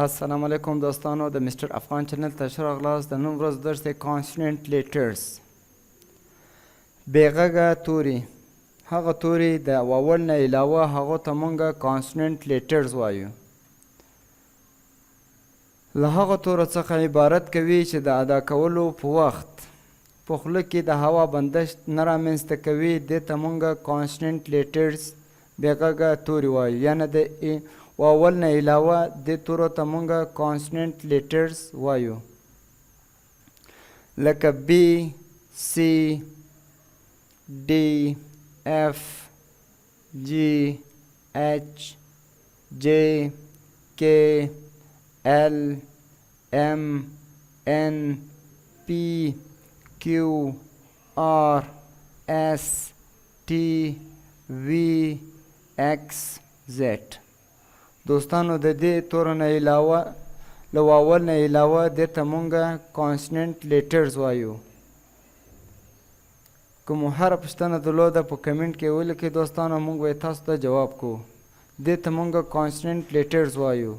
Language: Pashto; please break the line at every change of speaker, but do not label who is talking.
السلام علیکم دوستانو، د مسټر افغان چینل ته ښه راغلاست. د نن ورځ درس دی کانسوننټ لیټرز، بې غږه توري. هغه توري د واول نه علاوه، هغو ته مونږ کانسوننټ لیټرز وایو. له هغو تورو څخه عبارت کوي چې د ادا کولو په وخت په خوله کې د هوا بندښت نه رامنځته کوي. دې ته مونږ کانسوننټ لیټرز، بې غږه توري وایو. یعنی د واول نه علاوه دې تورو ته مونږ کانسوننټ لیټرز وایو، لکه B، C، D، F، G، H، J، K، L، M، N، P، Q، R، S، T، V، X، Z. دوستانو، د دې تورو نه علاوه، له واول نه علاوه، دې ته مونږ کانسننټ لیټرز وایو. که مو هره پوښتنه درلوده، په کمنټ کې ولیکئ دوستانو، مونږ به تاسو ته جواب کوو. دې ته مونږ کانسننټ لیټرز وایو.